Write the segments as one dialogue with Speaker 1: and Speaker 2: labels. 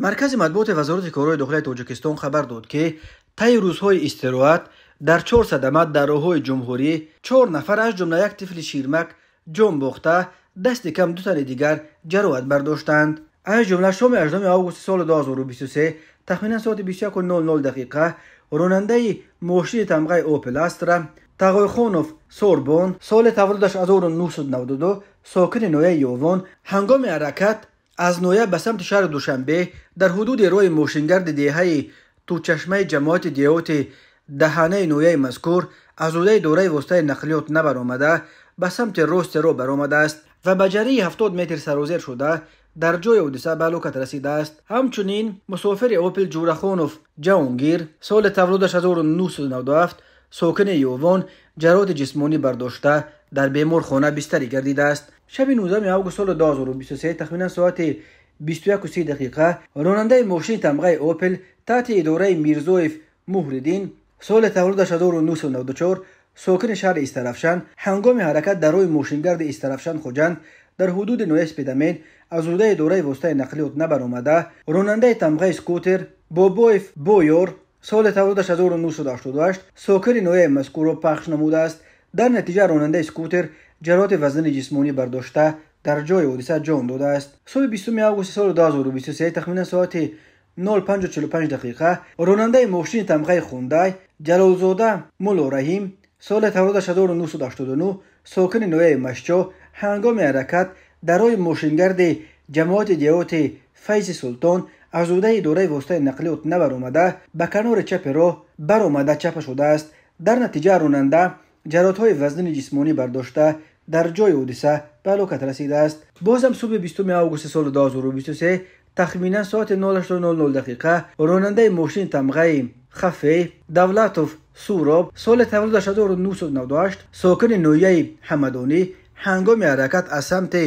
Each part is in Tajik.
Speaker 1: Маркази матбуоти Вазорати корҳои дохилаи Тоҷикистон хабар дод, ки таи рӯзҳои истироҳат дар 4 садама дар роҳҳои ҷумҳурӣ 4 нафар, аз ҷумла як тифли ширмак, ҷон бохта, дасти кам 2 тани дигар ҷароҳат бардоштанд. Аз ҷумла шоми 8 августи соли 2023 тахминан соати 21:00 дақиқа ронандаи мошини тамғаи Опел Астра Тағойхонов Сорбон, соли таваллудаш 1992, сокини ноҳияи Ёвон, ҳангоми ҳаракат аз ноҳия ба самти шаҳри Душанбе дар ҳудуди роҳи мошингарди деҳаи Тучашмаи ҷамоати деҳоти Даҳанаи ноҳияи мазкур аз ҳудаи дораи воситаи нақлиёт набаромада, ба самти рости роҳ баромадааст ва ба ҷарии 70 метр сарозер шуда, дар ҷои ҳодиса ба ҳалокат расидааст. Ҳамчунин мусофири Опел Ҷурахонов Ҷаҳонгир, соли таваллудаш 1997, сокини Ёвон, ҷароҳати ҷисмонӣ бардошта, дар беморхона бистарӣ гардидааст. Шаби 19 август соли 2023 тахминан соати 21:30 дақиқа ронандаи мошини тамғаи Опел таҳти идораи Мирзоев Муҳриддин, соли таваллудаш 1994, сокини шаҳри Истаравшан, ҳангоми ҳаракат дар роҳи мошингарди Истаравшан Хуҷанд дар ҳудуди ноҳияи Спитамен аз ҳудаи дораи воситаи нақлиёт набаромада, ронандаи тамғаи скутер Бобоев Бойор, соли таваллудаш 1988, сокини ноҳияи мазкурро пахш намудааст. Дар натиҷа ронандаи скутер ҷароҳати вазнини ҷисмонӣ бардошта, дар ҷои ҳодиса ҷон додааст. Субҳи 20 августи соли 2023 тахминан соати 05:45 дақиқа ронандаи мошини тамғаи Хундай Ҷалолзода Муллораҳим, соли таваллудаш 1989, сокини ноҳияи Машчо, ҳангоми ҳаракат дар роҳи мошингарди ҷамоати деҳоти Файзи Султон аз ҳудаи идораи воситаи нақлиёт набаромада, ба канори чапи роҳ баромада чапа шудааст. Дар натиҷа ронанда ҷароҳатҳои вазнини ҷисмонӣ бардошта, дар ҷои ҳодиса ба ҳалокат расидааст. Бозам субҳи 20 августи соли 2023 тахминан соати 08:00 дақиқа ронандаи мошини тамғаи Хафе Давлатов Суроб, соли таваллудаш 1998, сокини ноҳияи Ҳамадонӣ, ҳангоми ҳаракат аз самти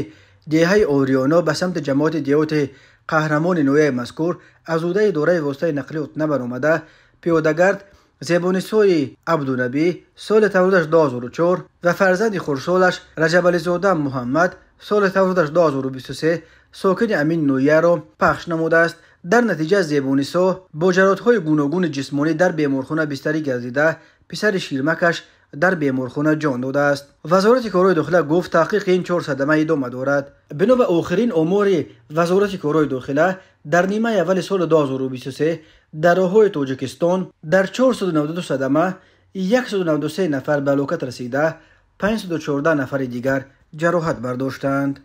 Speaker 1: деҳаи Ориёно ба самти ҷамоати деҳоти Қаҳрамони ноҳияи мазкур аз ҳудаи дораи воситаи нақлиёт набаромада, пиёдагард Зебонисои Абдунабӣ, соли таваллудаш 2004, ва фарзанди хурдсолаш Раҷабализода Муҳаммад, соли таваллудаш 2023, сокини амин ноҳияро пахш намудааст. Дар натиҷа Зебонисо бо ҷароҳатҳои гуногуни ҷисмонӣ дар беморхона бистарӣ гардида, писари ширмакаш дар беморхона ҷон додааст. Вазорати корҳои дохила гуфт, таҳқиқи ин 4 садама идома дорад. Бино ба охирин омори Вазорати корҳои дохила, дар нимаи аввали соли 2023 дар роҳҳои Тоҷикистон дар 492 садама 193 нафар ба ҳалокат расида, 514 нафари дигар ҷароҳат бардоштанд.